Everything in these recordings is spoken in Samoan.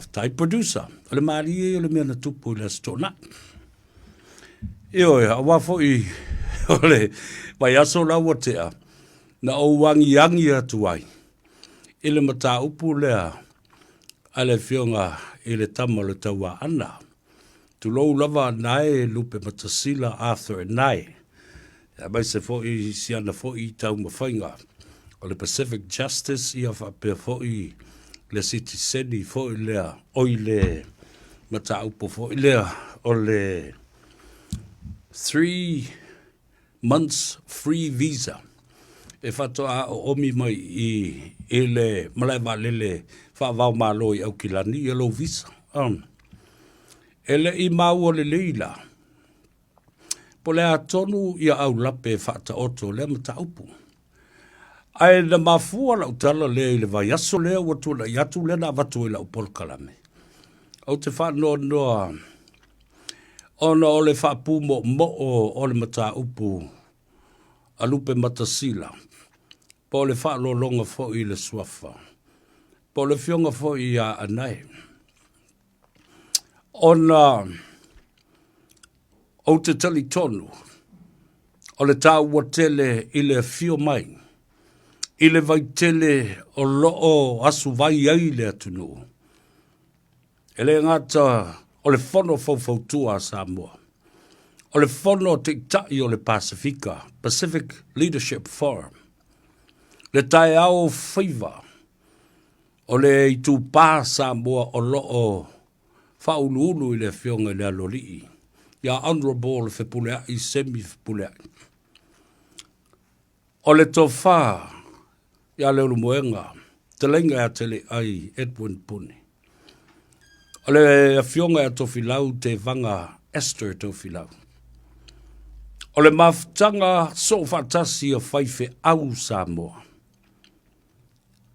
Faafetai producer, o le malie ia o le mea na tupu i le Aso Toonai. Ioe, aua foi o le vaiaso la ua tea, na ou agiagi atu ai i le mataupu lea a le Afioga i le Tama o le Tauaana. Tulou lava Nae Lupematasila Arthur Nae, aemaise foi si ana foi taumafaiga o le Pacific Justice ia faapea foi le sitiseni foi lea, oi le mataupu foi lea o le 3 months free visa e faatoa oomi mai i i le malae vaalele faava-o-Malo i Aukilani ia lou visa. E le i maua lelei la po o le a tonu ia aulape e faataoto lea mataupu. Ae na mafua lau tala lea i le vaiaso lea ua tuanai atu lea na avatu ai lau polokalame. Ou te faanoanoa ona o le faapumoomoo o le mataupu a Lupematasila, po o le faaaloaloga foi i le suafa, po o le afioga foi ia Anae. Ona ou te talitonu o le taua tele i le afio mai i le vaitele o lo o asuvai ai le atunuu. E le gata o le Fono Faufautua a Samoa, o le Fono a Taitai o le Pasefika, Pacific Leadership Forum, le taeao faiva o le itupa Samoa o lo o faauluulu i le Afioga i le Aloalii, ia Honourable Fepuleai Semi Fepuleai. O le tofa ia Leulumoega, Fetalaiga ia Teleai Edwin Puni. O le Afioga ia Tofilau Tevaga Esther Tofilau. O le mafutaga soofaatasi a faifeau Samoa.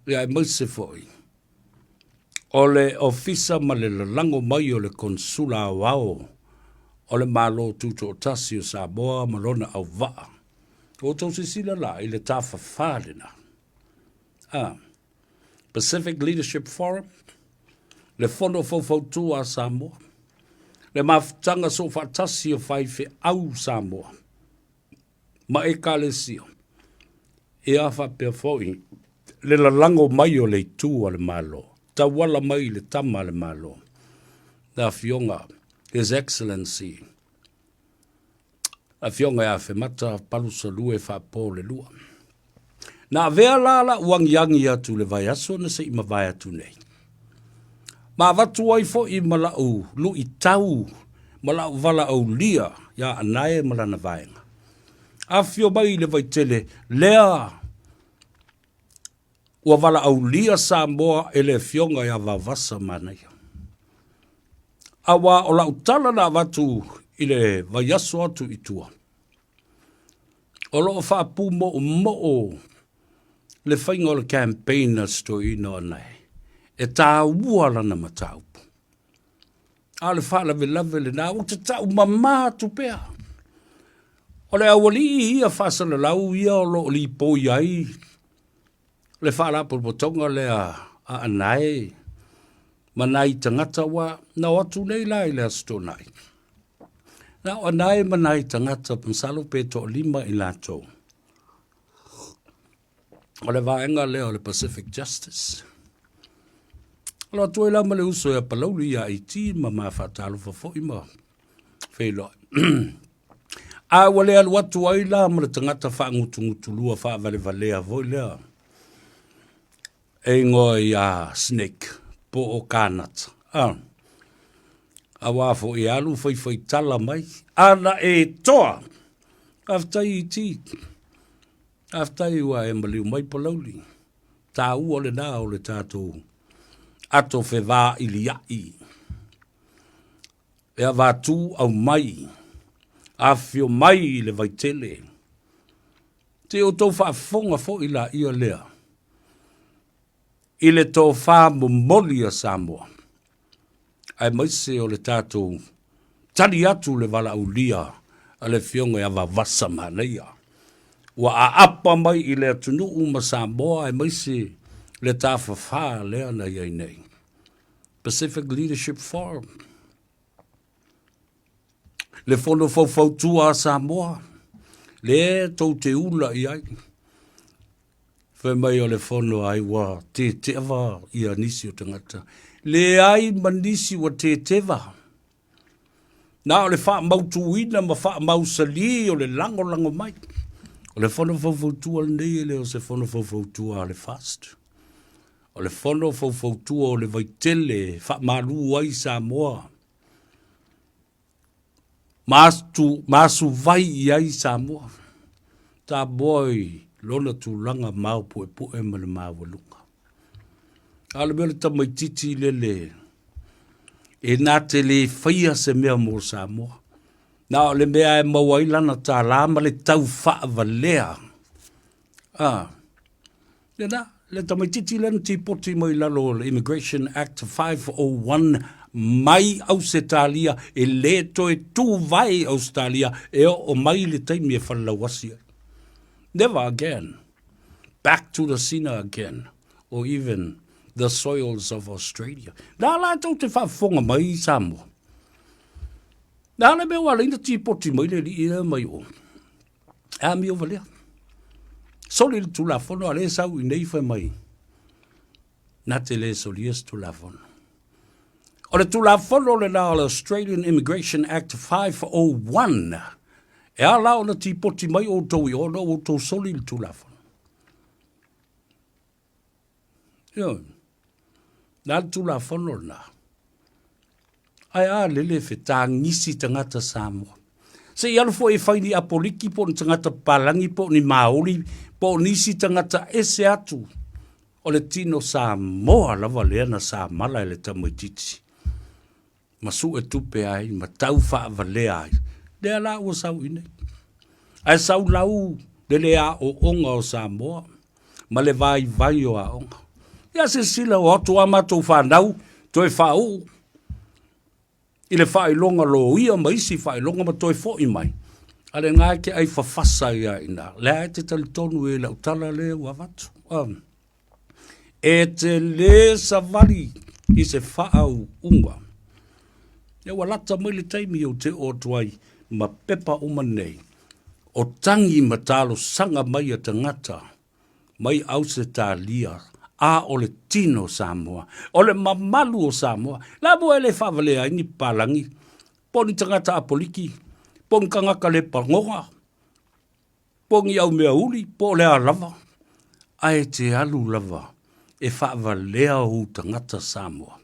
Ia aemaise foi o le Ofisa ma le lalago mai o le Konesula Aoao o le Malo Tutoatasi o Samoa ma lona auvaa. Ua outou silasila la i le tafafā lena. A, Pacific Leadership Forum, le Fono Faufautua a Samoa, le mafutaga soofaatasi o faifeau Samoa ma Ekalesia, ia faapea foi le lalago mai o le itu a le Malo, tauala mai i le tama a le Malo, le Afioga His Excellency Afioga ia Afemata Palusalue Faapolelua. Na avea la la'u agiagi atu i le vaiaso na se i mavae atu nei, ma avatu ai foi ma la'u luitau ma la'u valaaulia iā Anae ma lana vaega. Afifio mai i le Vaitele lea ua valaaulia Samoa e le Afioga ia Vaovasa Manaia. Aua o la'u tala na avatu i le vaiaso atu i tua, o lo o faapumoomoo le faiga o le campaign a si toeaina o Anae, e taua lana mataupu. A o le faalavelave lena, ou te tau mama atu pea. O le aualii ia faasalalau ia o lo o lipoi ai le faalapotopotoga lea a Anae ma nai tagata ua na o atu nei la i le Aso Toonai. Na o Anae ma nai tagata masalo pe toalima i latou. O le vaega lea o le Pacific Justice. Alo atu ai la ma le uso ia Palauli ia IT ma ma faatalofa foi ma feiloai. A ua le alu atu ai la ma le tagata faagutugutulua faavalevalea foi lea e igoa ia Snake po o Kanata. Ah. Aua foi e alu faifaitala mai. Ana e toa! Faafetai IT. Faafetai ua e maliu mai Palauli. Taua lena o le tatou ato fevailia'i e avatu aumai, afifio mai i le Vaitele. Se i outou faafofoga foi laia lea i le tofa momoli a Samoa, aemaise o le tatou tali atu le valaaulia a le Afioga ia Vavasa Manaia, ua aapa mai i le atunuu ma Samoa aemaise le tafafā lea na i ai nei. Pacific Leadership Forum, le Fono Faufautua a Samoa, lea tou te ula i ai. Fai mai o le fono ai ua teteava ia nisi o tagata. Leai ma nisi ua teteva. Na o le faamautuina ma faamausalī o le lagolago mai. O le fono faufautua lenei e le o se fono faufautua a le FAST. O le fono faufautua o le Vaitele e faamalu ai Samoa ma asuvai i ai Samoa. Samoa i lona tulaga maopuepue ma le maualuga. A o le mea o le tamaitiiti lele e na te le faia se mea mo Samoa. Na o le mea e maua ai lana tālā ma le tau faavalea. Ah, lena, le tamaitiiti lea na tipoti mai lalo o le Immigration Act 501 mai Ausetalia e le toe tuvae Ausetalia e oo mai le taimi e falelauasi ai. Never again. Back to the sinner again or even the soils of Australia. Nā la e tou te faafofoga mai i Samoa. Nā le mea ua ala ai na tipoti mai le alii lea mai o. E amio valea. Soli le Tulafono a lea e sau i nei fai mai. Na te le solia se Tulafono. O le Tulafono lena o le Australian Immigration Act 501, e a la ona tipoti mai outou i o ona ua outou soli le Tulafono. Ioe. Na le Tulafono lena. Ae a lele fetagisi tagata Samoa. Se i alu foi e fai ni Apoliki po o ni tagata papalagi po o ni Māori po o nisi tagata ese atu o le tino Samoa lava lea na samala e le tamaitiiti ma sue tupe ai ma tau faavalea ai. Lea la ua sau i nei. Ae sau lau le le aoaoga o Samoa ma le vaivai o aoga. Ia silasila o atu a matou fanau toe faauu i le faailoga loia ma isi faailoga ma toe foi mai, a lena e te ai fafasa ai lava i ina. Lea e te talitonu i lau tala lea ua avatu. E te le savali i se faauuga. Ia ua lata mai le taimi ou te oo atu ai ma pepa uma nei, o tagi ma talosaga mai a tagata mai Ausetalia, a o le tino o Samoa, o le mamalu o Samoa. La mua e le faavalea ai ni papalagi, po o ni tagata Apoliki, po o ni tagata le pagoga, po o ni aumeauli, po o le a lava, ae te alu lava e faavalea ou tagata Samoa.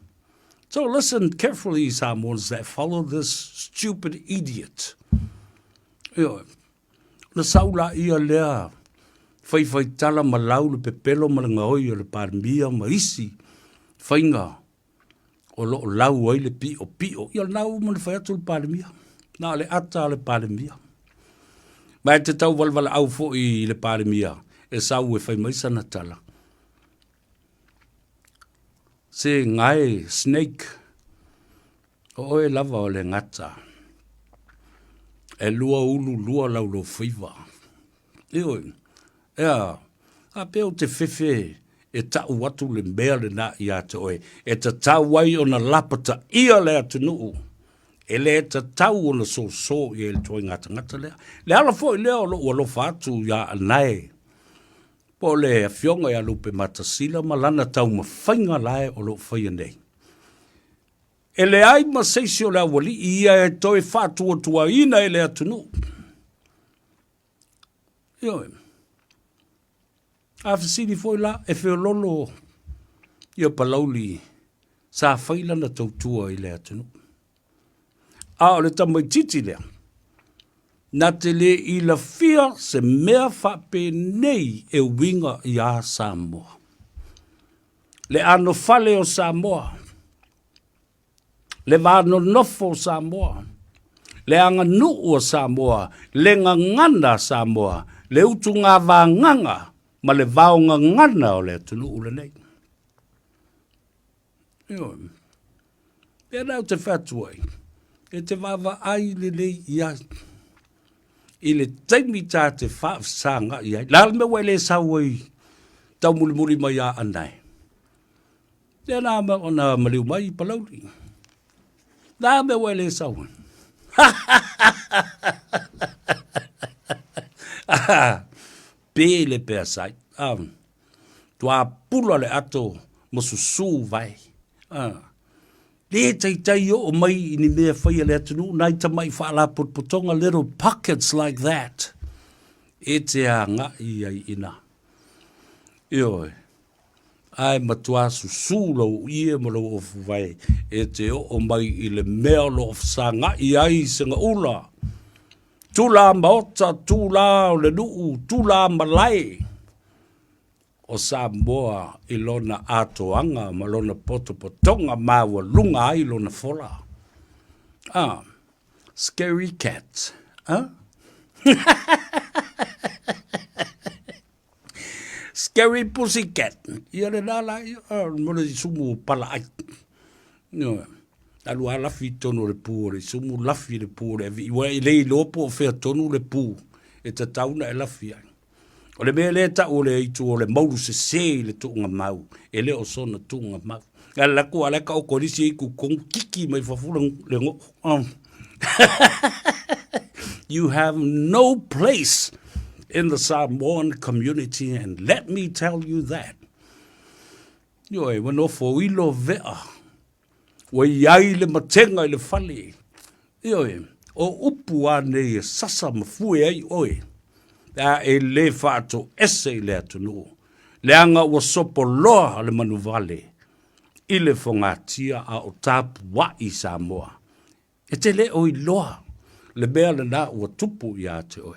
So listen carefully Samoans that follow this stupid idiot. Ioe. Ona sau laia lea faifaitala ma lau le pepelo ma le gaoi o le Palemia ma isi faiga o lo o lau ai le piopio. Ia o lena ua uma ona fai atu le Palemia, na o le ata a le Palemia. Ma e te tauvalevaleau foi i le Palemia e sau e fai mai sana tala. Se gae snake O oe lava o le gata, e lua ulu lua lau lofaiva. Ioe, ea, a pea ou te fefe e ta'u atu le mea lena ia te oe, e tatau ai ona lapataia le atunuu, e le tatau ona soso i ai le ituaiga tagata lea. Le ala foi lea o lo'u alofa atu iā Anae, po o le Afioga ia Lupematasila ma lana taumafaiga la e o lo o faia nei. E leai ma se isi o le aualii ia e toe faatuatuaina e le atunuu. Ioe. A fesili foi la, e feololo ia Palauli sa fai lana tautua i le atunuu. A o le tamaitiiti lea, na te le ilafia se mea faapenei e uiga iā Samoa. Le anofale o Samoa, le va nonofo o Samoa, le aganuu a Samoa, le gagana a Samoa, le utugavagaga ma le vaogagana o le atunuu lenei. Ioe. Lea la ou te fai atu ai, e te vaavaai lelei i ai i le taimi ta te faafesagai ai. Le a le mea ua e le sau ai taumulimuli mai ia Anae? Ia na ona maliu mai i Palauli. Na mea ua e le sau ai. Pe le peasai. Tua pula le ato ma susū vae. Le taitai oo mai i ni mea fai a le atunuu nai tamai faalapotopotoga little pockets like that e te agai ai i ina. Ioe. Ae matua susū lou ie ma lou ofuvae e te oo mai i le mea o lo o fesagai ai se gaula. Tula maota, tula o le nuu, tula malae o Samoa i lona atoaga ma lona potopotoga maualuga ai lona fola. Ah, scary cat, huh? Scary pussy cat. Ia le la la, ia, mo le sumu pala ai. Ioe. Alu a lafi i tonu o le pū o le sumu, lafi i le pū o le avi. Ua e le iloa po o fea tonu le pū e tatau ona e lafi ai. O le mea lea e tau o le aitu o le maulu sese i le tuugamau, e le o sona tuugamau. A le laku a le ka o kolisi i kukong kiki mai fafo le ngo. You have no place in the Samoan community and let me tell you that. Ioe, ua nofo ilo vea. Ua iai le matega i le fale. Ioe, o upu a nei e sasa ma fue ai oe. A e le faatoese i le atunuu. Leaga ua sopo loa le manuvale i le fogatia a o tapuai Samoa. E te le o iloa le mea lena ua tupu ia te oe.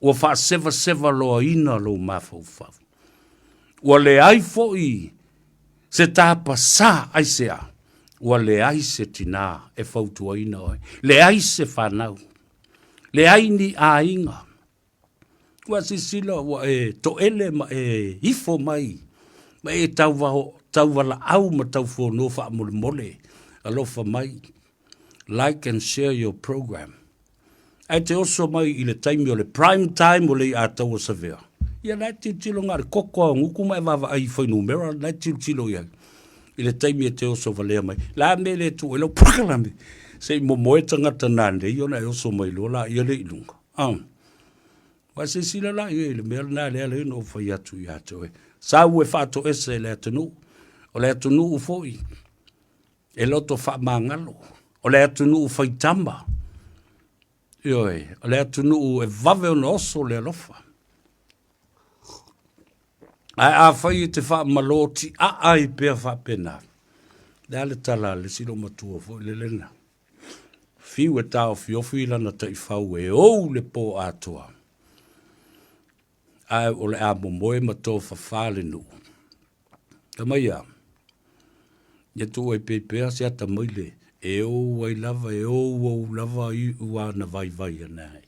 Ua faasevaseva loaina lou mafaufau. Ua leai foi se tapasā aisea, ua leai se tinā e fautuaina oe, leai se fanau, leai ni aiga. Ua silasila ua e toele ma e ifo mai ma e tauvalaau ma taufuano faamolemole, alofa mai, like and share your program. Ae te oso mai i le taimi o le prime time o Leiataua Savea, ia la e tilotilo na o le koko lava o Nuku ma e vaavaai i fuainumera la e tilotilo i ai i le taimi e te oso valea mai. La a mea le tuu ai lau polokalame se i momoe tagata nanei ona e oso mai loa laia lea i luga. Ua silasila la i ai i le mea lena lea lea na ou fai atu ia te oe. Sau e faatoese i le atunuu, o le atunuu foi e loto faamagalo, o le atunuu faitama, ioe, o le atunuu e vave ona oso le alofa. Ae afai e te faamalo tiaa ai pea faapena, le a le tala a le isi loomatua foi lele na fiu e taofiofi lana taifau e ou le pō atoa, ae o le a momoe ma tofafa le nuu. Fai mai a, ia tuu ai pea pea se ata mai le e ou ai lava, e ou ou lava i ua na vaivai ana ai.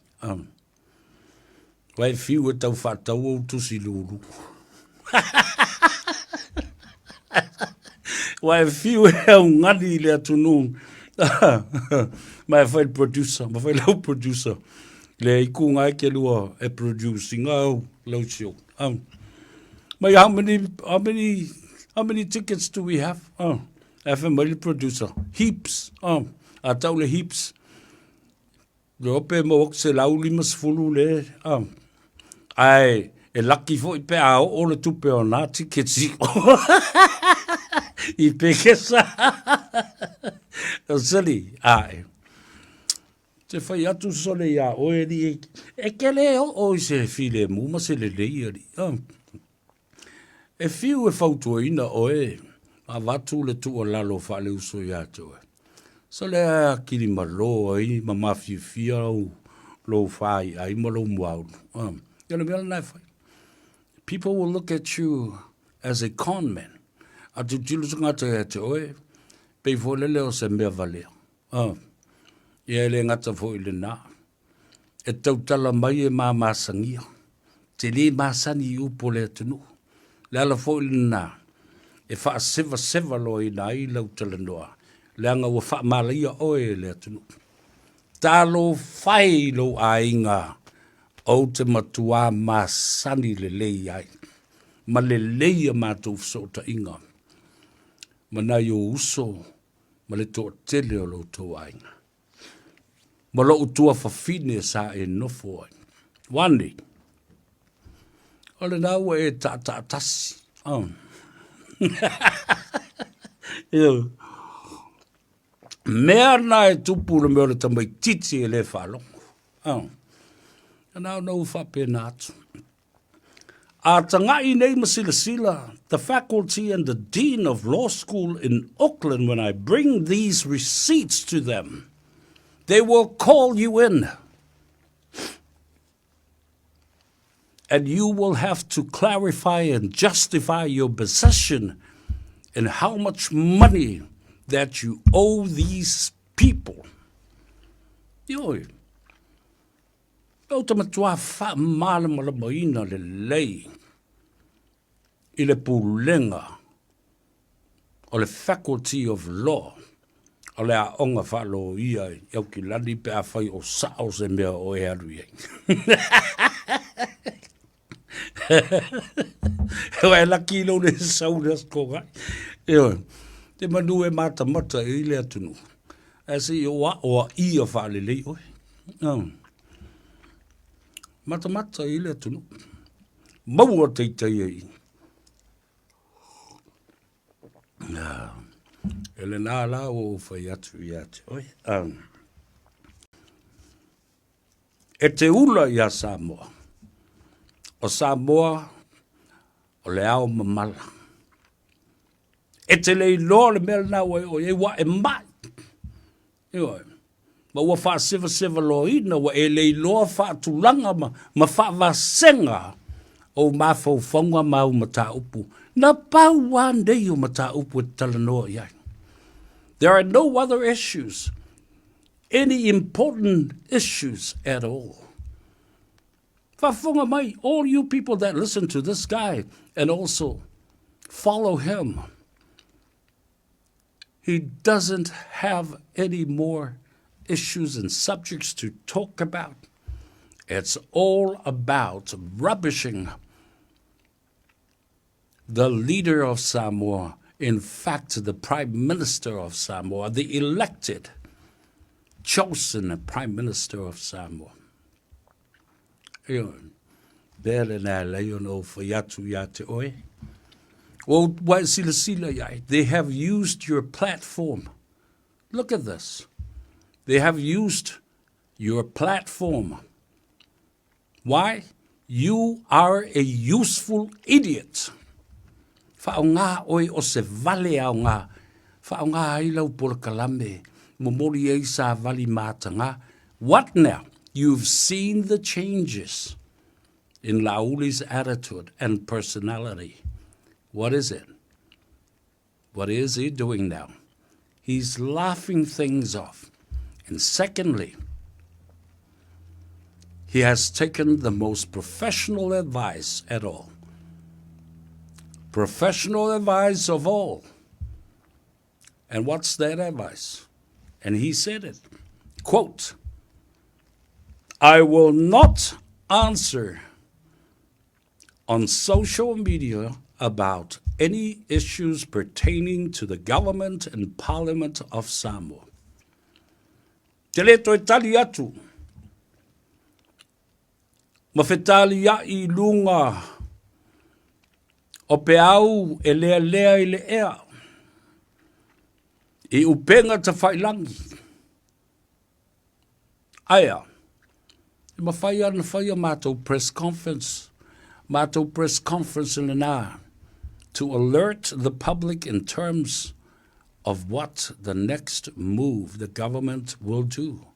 Ua e fiu e tau faatau ou tusi lulu. Ua e fiu e augani i le atunuu. Ma e fai le producer, ma fai lau producer. Le iku ngai ke lua e producing au lau show. Mai how many, how many, how many tickets do we have? E fai mai le producer, heaps. A tau le heaps. Le ope mau atu 150 le, ae e laki foi pe a oo le tupe o nā tickets i i Pekesa. O sili, ae. Te fai atu sole iā oe alii e ke le oo i se filemu ma se lelei alii. E fiu e fautuaina oe ma avatu le tuualalo faaleuso ia te oe. Sole a kilimalo ai ma mafiafia au lou fāiai ma lou muaulu. Ia le mea lena e fai. People will look at you as a con man. A tilotilo tagata ia te oe, pei foi lele o se mea valea. Ia e le gata foi i lena. E tautala mai e mamasagia. Te le masani i upu o le atunuu. Le ala foi lena e faasevaseva loaina ai lau talanoa, leaga ua faamalaia oe e le atunuu. Talofa e i lou aiga ou te matuā masani lelei ai, ma lelei a matou fesootaiga. Ma nai ou uso ma le toatele o lo outou aiga. Ma lou tuafafine sa e nofo ai. Ua nei, o lena ua e taataatasi. Oh. Ioe. Mea na e tupu le mea o le tamaitiiti e le faalogo. Oh. Na ona ou faapena atu. A taga'i nei ma silasila, the faculty and the dean of law school in Auckland when I bring these receipts to them, they will call you in. And you will have to clarify and justify your possession and how much money that you owe these people. Ioe. Ou te matua faamalamalamaina lelei i le pulega o le Faculty of Law o le aoga faaloia i Aukilani pe afai o sao se mea o e alu i ai. Ua e laki lou le sau le aso gai. Ioe, te manu e matamata i le atunuu. Ae se i o aoaia faalelei oe. Matamata i le atunuu. Maua teitei ai. E lena la ua ou fai atu ia te oe. E te ula iā Samoa. O Samoa o le ao mamala. E te le iloa le mea lena ua e oo i ai, ua e mai. Ioe. Ma ua faasevaseva loaina, ua e le iloa faatulaga ma, ma faavasega ou mafaufauga ma au mataupu. Na pau lava nei o mataupu e te talanoa i ai. There are no other issues, any important issues at all. Faafofoga mai, all you people that listen to this guy and also follow him, he doesn't have any more issues and subjects to talk about. It's all about rubbishing the leader of Samoa, in fact, the Prime Minister of Samoa, the elected, chosen Prime Minister of Samoa. Ioe, mea lena e alai ona ou fai atu iā te oe. Ua ua e silasila i ai, they have used your platform. Look at this. They have used your platform. Why? You are a useful idiot. Faaaoga oe o se vale aoga. Faaaoga ai lau polokalame, momoli ai savali mataga. What now? You've seen the changes in Lauli's attitude and personality. What is it? What is he doing now? He's laughing things off. And secondly, he has taken the most professional advice at all. Professional advice of all. And what's that advice? And he said it. Quote, I will not answer on social media about any issues pertaining to the government and parliament of Samoa. Te le toe tali atu ma fetaliai i lunga o peau e lealea i le ea i upega tafailangi. Aea, e mafai lava ona fai a matou press conference, matou press conference lena to alert the public in terms of what the next move the government will do.